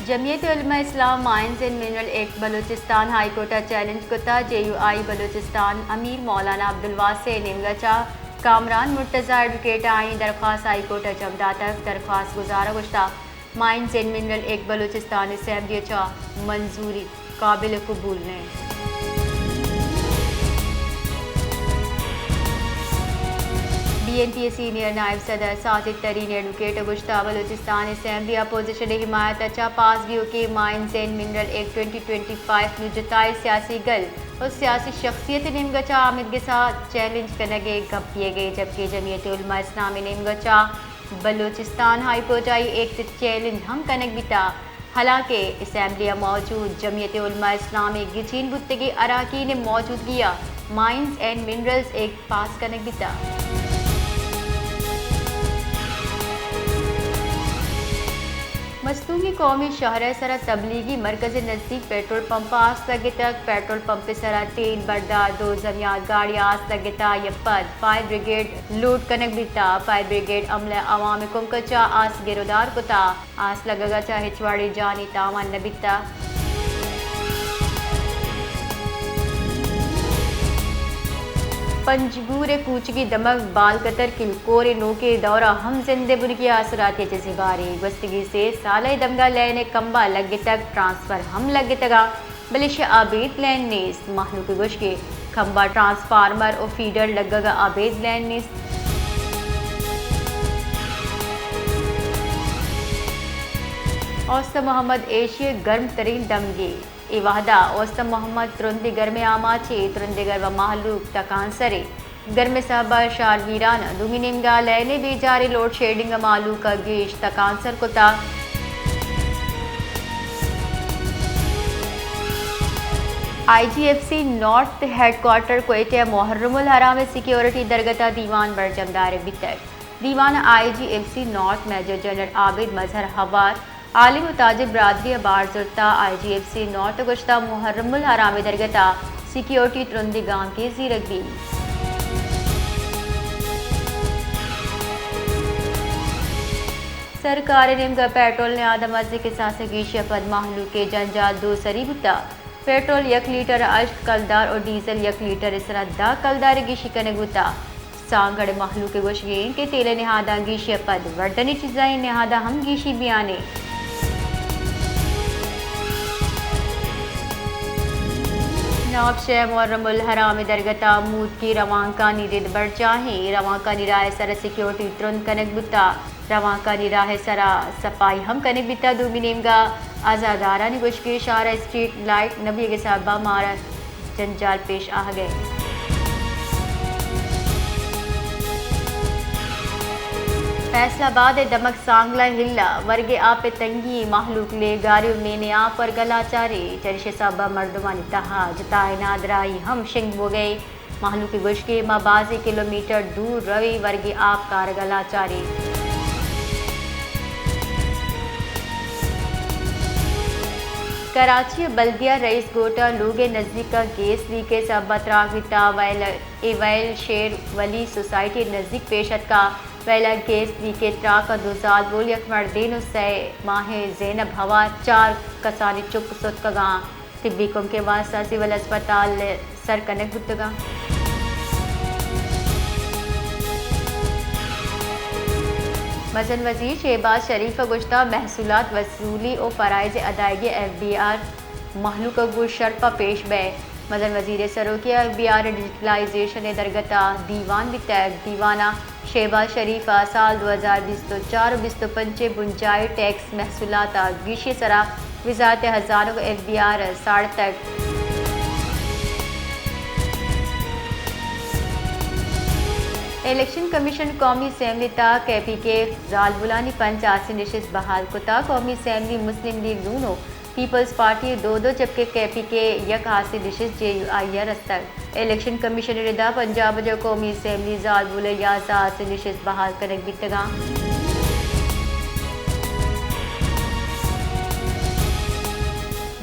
Jamiat Ulema Islam mines and mineral act Balochistan high court ءَ challenge کتا۔ J you آئی بلوچستان امیر مولانا عبدالواسع ءِ نیمگ ءَ چہ کامران مرتضی ایڈووکیٹ ءَ آئی ءِ درخواست ہائی کورٹ ءَ جم داتگ۔ درخواست گزار ءَ گوشتہ mines and mineral act Balochistan assembly ءَ چہ منظوری قابل قبول نہ انت۔ بی این پی ءِ سینئر نائب صدر ساجد ترین ایڈووکیٹ ءَ گوشتہ بلوچستان اسمبلی اپوزیشن ءِ حمایت ءَ چہ پاس بیوکیں mines and mineral act twenty twenty five نوں جتائیں سیاسی گل ءُ سیاسی شخصیت ءِ نیمگ ءَ چہ آمدگس ءَ چیلنج کنگ ءِ گپ دیگ ءَ، جبکہ جمعیت علماء اسلام ءِ نیمگ ءَ چہ بلوچستان ہائی کورٹ ءَ اے ایکٹ ءِ چیلنج ہم کنگ بیتہ، حالانکہ اسمبلی ءَ موجود جمعیت علماء اسلام ءِ گچین بوتگیں اراکین ءِ موجودگی ءَ مائنز اینڈ منرلز ایکٹ پاس کنگ بیتہ۔ مستونگ ءِ قومی شاہراہ ءِ سرا تبلیغی مرکز ءِ نزیک پیٹرول پمپ ءَ آس لگتگ۔ پیٹرول پمپ ءِ سرا تیل بردار دو زمیات گاڑی ءَ آس لگتہ، آئی ءَ پد فائر بریگیڈ لوڈ کنگ بیتہ۔ فائر بریگیڈ عملہ ءَ عوام ءِ کمک ءَ چہ آس گرودار کتہ۔ آس لگگ ءَ چہ ہچ وڑیں جانی تاوان نہ بیتہ۔ پنجگور ءِ کوچگی دمگ بالکتر کلکور ءِ نوکیں دور ءَ ہم زند ءِ بنکی آسراتی ءَ چہ زبہریں۔ گوستگیں سے سال ءِ دمگ ءَ لین ءِ کمبہ لگتگ، ٹرانسفر ہم لگتگ ءَ، بلے ایشی ءَ ابید لین نیست۔ مہلوک ءِ گوشگ ءَ کمبہ، ٹرانسفارمر ءُ فیڈر لگگ ءَ ابید لین نیست۔ اوست محمد ایشی ءِ گرم ترین دمگے۔ اے وہد ءَ اوست محمد ترندیں گرمیں آماچے، ترندیں گرم ءَ مہلوک تکانسرے۔ گرمیں سہب ءَ شہر ویران، دومی نیمگ ءَ لین ءِ بیجاریں لوڈ شیڈنگ ءَ مہلوک ءَ گیش تکانسر کتہ۔ I G F C north headquarter Quetta ءَ محرم الحرام ءِ سیکیورٹی درگت ءَ دیوان برجم دارگ بیتگ۔ دیوان ءَ I G F C north major general Abid Mazhar ہوار، عالم ءُ تاجر برادری ءَ بہر زرتہ۔ آئی جی ایف سی نارتھ ءَ گوشتہ محرم الحرام ءِ درگت ءَ سیکیورٹی ترندیں گامکے زیرگ بیت۔ سرکار ءِ نیمگ ءَ پیٹرول ءِ نہاد ءَ مزنیں کساس ءِ گیشی ءَ پد مہلوک ءِ جنجال دو سری بوتہ۔ پیٹرول یک لیٹر ءَ ہشت کلدار ءُ ڈیزل یک لیٹر ءِ سرا دہ کلدار ءِ گیشی کنگ بوتہ۔ سانگڑ ءِ مہلوک ءِ گوشگ انت کہ تیل ءِ نہاداں گیشی ءَ پد وردنی چیزانی نہاداں ہم گیشی بیان انت۔ نواب شہ محرم الحرام ءِ درگت ءَ موتکی روانکانی رد برجاہ انت۔ روانکانی راہ ءِ سرا سیکیورٹی ترند کنگ بوتہ۔ روانکانی راہ ءِ سرا صفائی ہم کنگ بیتہ۔ دومی نیمگ ءَ عزادارانی گوشگ ءَ شہر ءَ اسٹریٹ لائٹ نہ بیگ ءِ سبب ءَ مارا جنجال پیش آہگ ءَ۔ فیصل آباد ءِ دمگ سانگلہ ہل ءَ ورگ ءِ آپ ءِ تنگی، مہلوک لیگاری ءُ مین ءِ آپ ورگ ءَ لاچار انت۔ چریشی ءِ سبب ءَ مردمانی تہا جتائیں نادراہی ہم شنگ بوگ ءَ انت۔ مہلوک ءِ گوشگ ءَ ما بازیں کلومیٹر دور رویں، ورگی آپ کارگ ءَ لاچار ایں۔ کراچی ءِ بلدیہ رئیس گوٹ ءَ لوگ ءِ نزیک ءَ گیس لیک ءِ سبب ءَ تراک بیتہ۔ ویل، اے ویل شیر ولی سوسائٹی ءِ نزیک پیش اتکہ۔ ویل ءَ گیس لیک ءِ تراک ءَ دو زالبول، یک مردین ءُ سئے ماہیں زینب ہوار، چار کسانی چک ستکگ اَنت۔ طبی کمک ءِ واستہ سول ہسپتال ءَ سر کنگ بوتگ اَنت۔ مزن وزیر شہباز شریف ءَ گوشتگ، محصولات وصولی ءُ فرائض ادائیگی، ایف بی آر، مہلوک ءَ گوں شرپ ءَ پیش بئے۔ مزن وزیر ءِ سروکی ءَ ایف بی آر ءِ ڈیجیٹلائزیشن ءِ درگت ءَ دیوان بیتگ۔ دیوان ءَ شہباز شریف ءَ سال دو ہزار بیست ءُ چار ءُ بیست ءُ پنچ ءِ بنجاہی ٹیکس محصولات ءَ گیشی ءِ سرا وزارت خزانہ ءُ ایف بی آر ساڑتگ۔ الیکشن کمیشن قومی اسمبلی ءِ تہ ءَ کے پی کے زالبولانی پنچ آسیں نشست بحال کتگ۔ قومی اسمبلی مسلم لیگ نون ءُ پیپلز پارٹی ءَ دو دو، جبکہ کے پی کے ءَ یک آسیں نشست جے یو آئی ءَ رستگ۔ الیکشن کمیشن ءِ ردا پنجاب ءَ چہ قومی اسمبلی زالبول ءِ یازدہ آسیں نشست بحال کنگ بیتگ اَنت۔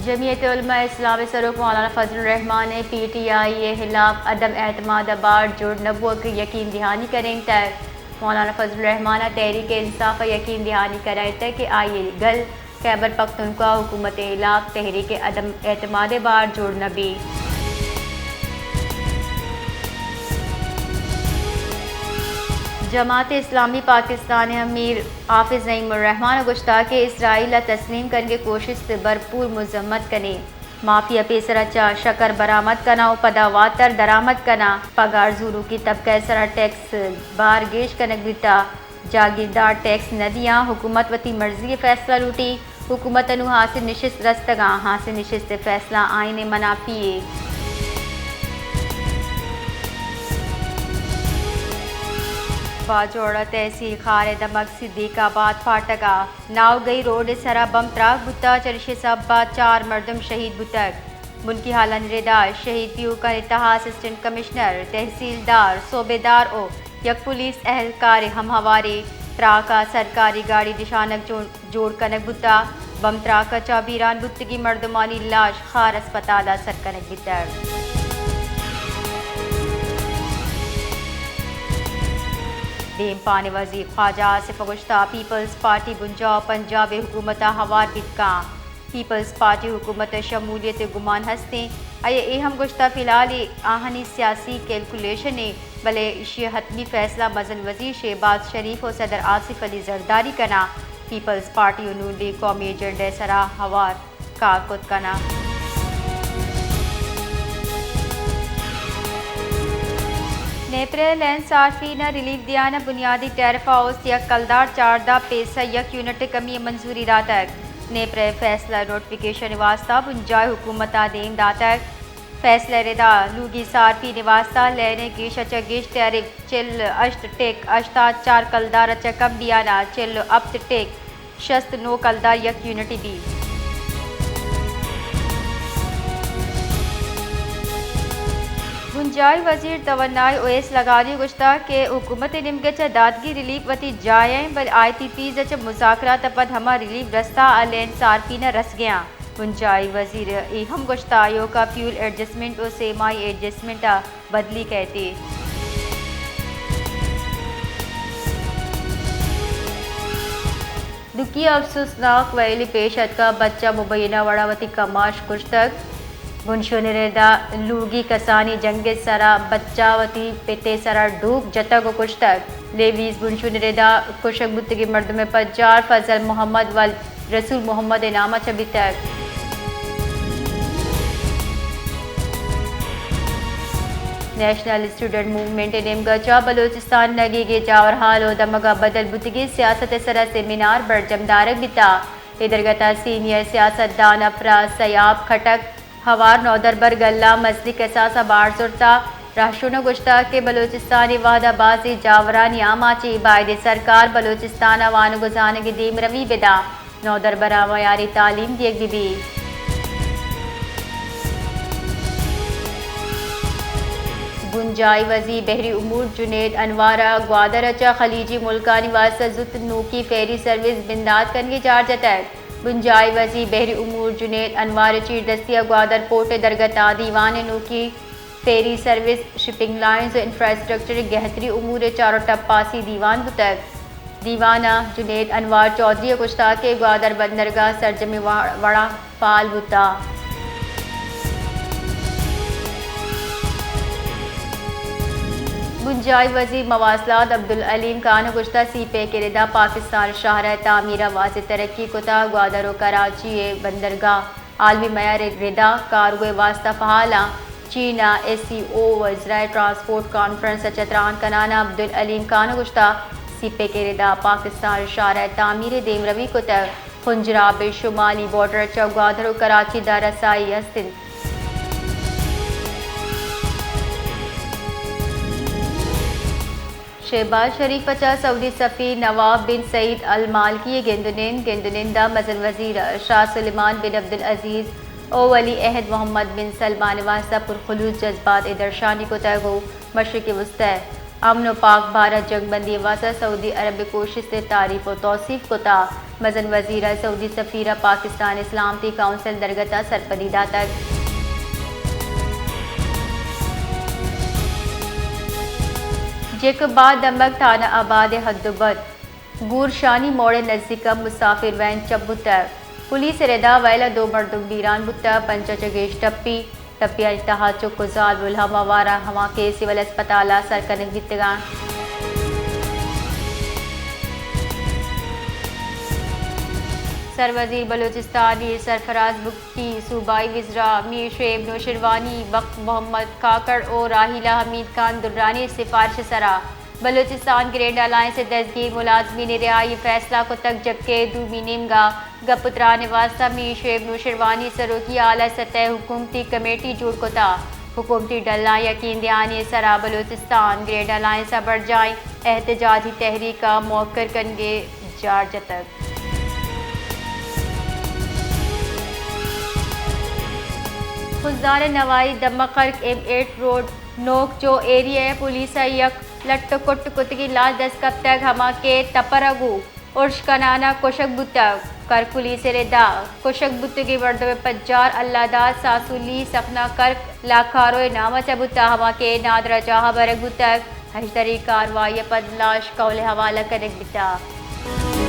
جمعیت علماء اسلام ءِ سروک مولانا فضل الرحمان ءَ پی ٹی آئی ءِ ہلاپ عدم اعتماد ءِ بارڈ جوڑ نہ بوگ ءِ یقین دہانی کرینتگ۔ مولانا فضل الرحمان ءَ تحریک انصاف ءَ یقین دہانی کرینتگ کہ آئی ءِ گل خیبر پختونخوا حکومت ءِ ہلاپ تحریک عدم اعتماد ءِ بار جوڑ نہ بیت۔ جماعت اسلامی پاکستان ءِ امیر حافظ نعیم الرحمان ءَ گوشتگ کہ اسرائیل ءَ تسلیم کنگ ءِ کوشست ءِ بھرپور مذمت کنیں۔ مافیا پیسر ءَ چہ شکر برآمد کناں ءُ پدا واتر درآمد کناں۔ پگار زوروکی طبقہ ءِ سرا ٹیکس بار گیش کنگ بیتگ۔ جاگیردار ٹیکس نہ دیاں، حکومت وتی مرضی ءِ فیصلہ لوٹی۔ حکومت ءَ نوں ہاسیں نشست رستگاں، ہاسیں نشست ءِ فیصلہ آئین ءِ منافی یے۔ باجوڑ ءِ تحصیل خار ءِ دمگ صدیق آباد پھاٹگ ءَ ناوگئی روڈ ءِ سرا بمب تراک بوتگ، چریشی ءِ سبب ءَ چار مردم شہید بوتگ۔ بنکی حالانی ردا شہید پیوکانی تہا اسسٹنٹ کمشنر، تحصیلدار، صوبیدار ءُ یک پولیس اہلکارے ہم ہواریں۔ تراک ءَ سرکاری گاڑی نشانگ جوڑ، جوڑ کنگ بوتگ۔ بمب تراک ءَ چہ بیران بوتگیں مردمانی لاش خار ہسپتال ءَ سر کنگ بیتگ۔ دیمپان ءِ وزیر خواجہ آصف ءَ گوشتگ پیپلز پارٹی بنجاہ ءَ پنجاب ءِ حکومت ءَ ہوار بیت کنت۔ پیپلز پارٹی حکومت ءَ شمولیت ءِ گمان ہستیں۔ آئی ءَ اے ہم گوشتگ فی الحال اے آہانی سیاسی کیلکولیشنے، بلے ایشی ءِ حتمی فیصلہ مزن وزیر شہباز شریف ءُ صدر آصف علی زرداری کناں۔ پیپلز پارٹی ءُ نون لیگ قومی ایجنڈا ءِ سرا ہوار کار کت کناں۔ نیپرہ ءِ لین صارفین ءَ ریلیف دیان ءَ بنیادی ٹیرف ءَ اوست یک کلدار چاردہ پیسہ یک یونٹ ءِ کمی ءِ منظوری داتگ۔ نیپرہ ءِ فیصلہ نوٹیفکیشن ءِ واستہ بنجاہی حکومت ءَ دیم داتگ۔ فیصلہ ءِ ردا لوگی صارفین ءِ واستہ لین ءِ گیش ءَ چہ گیش ٹیرف چل ءُ ہشت ٹک ہشتاد چار کلدار ءَ چہ کم بیان ءَ چل ءُ ہپت ٹک شست نو کلدار یک یونٹے بیت۔ بنجاہی وزیر توانائی اویس لغاری ءَ گوشتگ کہ حکومت ءِ نیمگ ءَ چہ داتگی ریلیف وتی جاہ ءَ انت، بلے آئی پی پیز ءَ چہ مذاکرات ءَ پد ہما ریلیف رستہ ءَ لین صارفین ءَ رسگ ءَ انت۔ بنجاہی وزیر ءَ اے ہم گوشتگ آیوک ءَ فیول ایڈجسٹمنٹ ءُ سہ ماہی ایڈجسٹمنٹ ءَ بدلی کئیت۔ دگہ افسوسناک وئیلے پیش اتکگ، بچہ مبینہ وڑا وتی کماش کشتگ۔ بنشون ءِ ردا لوگی کسانی جنگ ءِ سرا بچہ وتی پت ءِ سرا ڈوک جتگ ءُ کشتگ۔ لیویز بنشون ءِ ردا کشگ بوتگیں مردم ءِ پجار فضل محمد ولد رسول محمد ءِ نام ءَ چہ بیتگ۔ نیشنل اسٹوڈنٹ موومنٹ ءِ نیمگ ءَ چہ بلوچستان ءِ نگیگیں جاورھال ءُ دمگ ءَ بدل بوتگیں سیاست ءِ سرا سیمینار برجم دارگ بیتگ۔ اے درگت ءَ سینئر سیاستدان افراز سیاب خٹک، ہوار نودربر گل ءَ مزنیں کساس ءَ بہر زرتگ۔ رہشون ءَ گوشتگ کہ بلوچستان ءِ وہد ءَ بازیں جاورانی آماچ ایں، بائد ایں سرکار بلوچستان ءَ وانگ ءُ زانگ ءِ دیمروی بدنت، نودربراں معیاری تعلیم دیگ بہ بیت۔ بنجاہی وزیر بحری امور جنید انور ءَ گوادر ءَ چہ خلیجی ملکانی واستہ زوت نوکیں فیری سروس بندات کنگ ءِ جار جتگ۔ بنجاہی وزیر بحری امور جنید انور ءِ چیردستی ءَ گوادر پورٹ ءِ درگت ءَ دیوان ءِ نوکیں فیری سروس، شپنگ لائنز ءُ انفراسٹرکچر ءِ گہتری امور ءِ چار ءُ ٹپاسی دیوان بوتگ۔ دیوان ءَ جنید انور چوہدری ءَ گوشتگ کہ گوادر بندرگاہ سرجمیں وا-، وڑاں فعال بوتگ۔ بنجاہی وزیر مواصلات عبدالعلیم خان ءَ گوشتگ سی پیک ءِ ردا پاکستان شاہراہ ءِ تعمیر ءَ واضح ترقی کتگ، گوادر ءُ کراچی ءِ بندرگاہ عالمی معیار ءِ ردا کارگو ءِ واستہ فعال انت۔ چین ءَ ایس سی او وزرائے ٹرانسپورٹ کانفرنس ءَ چہ تران کنان ءَ عبدالعلیم خان ءَ گوشتگ سی پیک ءِ ردا پاکستان شاہراہ ءِ تعمیر ءِ دیمروی کتگ۔ پنجراب ءِ شمالی بارڈر ءَ چہ گوادر ءُ کراچی ءَ رسائی ہست انت۔ شہباز شریف ءَ چہ سعودی سفیر نواف بن سعید المالکی ءَ گند ءُ نند، گند ءُ نند ءَ مزن وزیر شاہ سلمان بن عبدالعزیز ءُ ولی عہد محمد بن سلمان ءِ واستہ پرخلوص جذبات ءِ درشانی کتگ ءُ مشرق وسطی ءِ امن ءُ پاک بھارت جنگ بندی ءِ واستہ سعودی عرب ءِ کوشست ءِ تعریف ءُ توسیپ کتگ۔ مزن وزیر ءَ سعودی سفیر ءَ پاکستان ءِ سلامتی کونسل ءِ درگت ءَ سرپدی داتگ۔ جیکب آباد دمگ تھانہ آباد ءِ ہد ءُ بند گورشانی موڑ ءِ نزیک ءَ مسافر وین چپ بوتگ۔ پولیس ءِ ردا ویل ءَ دو مردم بیران بوتگ، پنچ ءَ چہ گیش ٹپی، ٹپیانی تہا چک ءُ زال ملہم آوار ءَ ہما کہ سول ہسپتال ءَ سر کنگ بیتگ اَنت۔ سروزیر بلوچستان میر سرفراز بگٹی، صوبائی وزراء میر شعیب نوشیروانی، بخت محمد کاکڑ ءُ راحیلہ حمید خان درانی سفارش ءِ سرا بلوچستان گرینڈ الائنس ءِ دزگیر ملازمین ءِ رہائی ءِ فیصلہ کتگ، جبکہ دومی نیمگا گپ ءُ تران ءِ واستہ میر شعیب نوشیروانی سروکی اعلی سطح ءِ حکومتی کمیٹی جوڑ کتگ۔ حکومتی ڈلاں یقین دیانی ءِ سرا بلوچستان گرینڈ الائنس ءَ برجائیں احتجاجی تحریک ءَ موخر کنگ ءِ جار جتگ۔ خضدار ءِ نواحی دمہ کرک ایم ایٹ روڈ نوک جو ایریا ءَ پولیس ءَ یک لٹ ءُ کٹ کتگیں لاش دست کپتگ، ہما کہ تپر ءَ گوں ارش کنان ءَ کشگ بوتگ۔ کرک پولیس ءِ ردا کشگ بوتگیں مردم ءِ پجار اللہ داد ساسولی سخنا کرک لاکارو ءِ نام ءَ چہ بوتگ، ہما کہ نادراہ جاہ ءَ برگ بوتگ۔ ہژدری کاروائی ءَ پد لاش کہول ءِ حوالہ کنگ بیتگ۔